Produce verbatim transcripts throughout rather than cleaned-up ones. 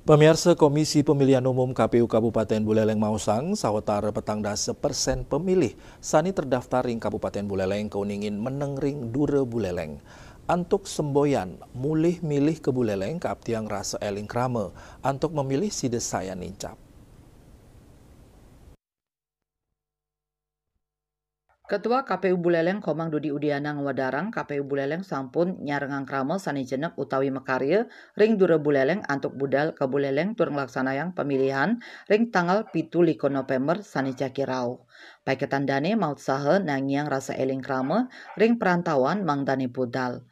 Pamiarsa, Komisi Pemilihan Umum K P U Kabupaten Buleleng maosang, sawetara petang dasa persen pemilih sane terdaftar ring Kabupaten Buleleng kauningin meneng ring Dura Buleleng. Antuk semboyan mulih milih ka Buleleng kaaptiang rasa eling krama antuk memilih sida sayan nincap. Ketua K P U Buleleng Komang Dudi Udiana ngwedarang K P U Buleleng sampun nyarengang krama sane jenek utawi makarya ring Dura Buleleng antuk budal ka Buleleng tur nglaksanayang pemilihan ring tanggal pitu likur November sane jagi rauh. Paiketan dane mautsaha nangiang rasa eling krama ring perantauan mangdane budal.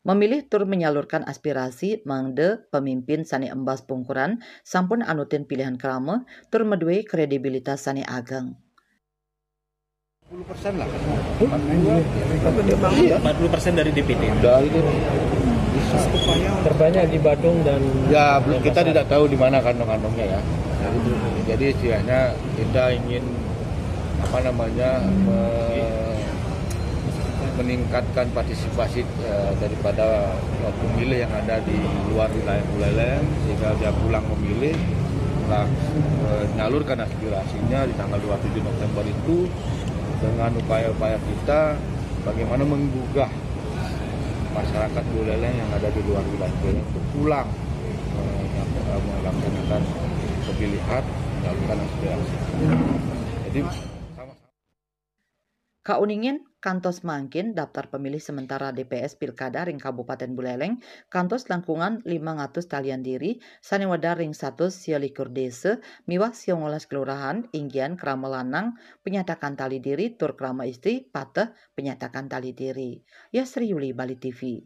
Memilih tur menyalurkan aspirasi mangda pemimpin sane embas pungkuran sampun anutin pilihan krama tur madue kredibilitas sane ageng. Puluh persen lah. Empat puluh persen dari D P D. Udah itu. Terbanyak di Badung dan Ya, belum, kita tidak tahu di mana kantong-kantongnya ya. Jadi istilahnya kita ingin apa namanya me- meningkatkan partisipasi eh, daripada pemilih yang ada di luar wilayah Buleleng sehingga dia pulang memilih, eh, nyalurkan aspirasinya di tanggal dua puluh tujuh November itu dengan upaya-upaya kita bagaimana menggugah masyarakat Buleleng yang ada di luar wilayah Buleleng untuk pulang eh, melaksanakan pemilihan, menyalurkan aspirasi. Jadi sama-sama. Kauningin kantos mangkin daftar pemilih sementara D P S Pilkada ring Kabupaten Buleleng kantos langkungan lima ratus talian diri sane wedar ring satus sia likur desa miwah sia ngolas kelurahan inggian krama lanang penyatakan tali diri tur krama istri pateh penyatakan tali diri. Yasri Yuli, Bali T V.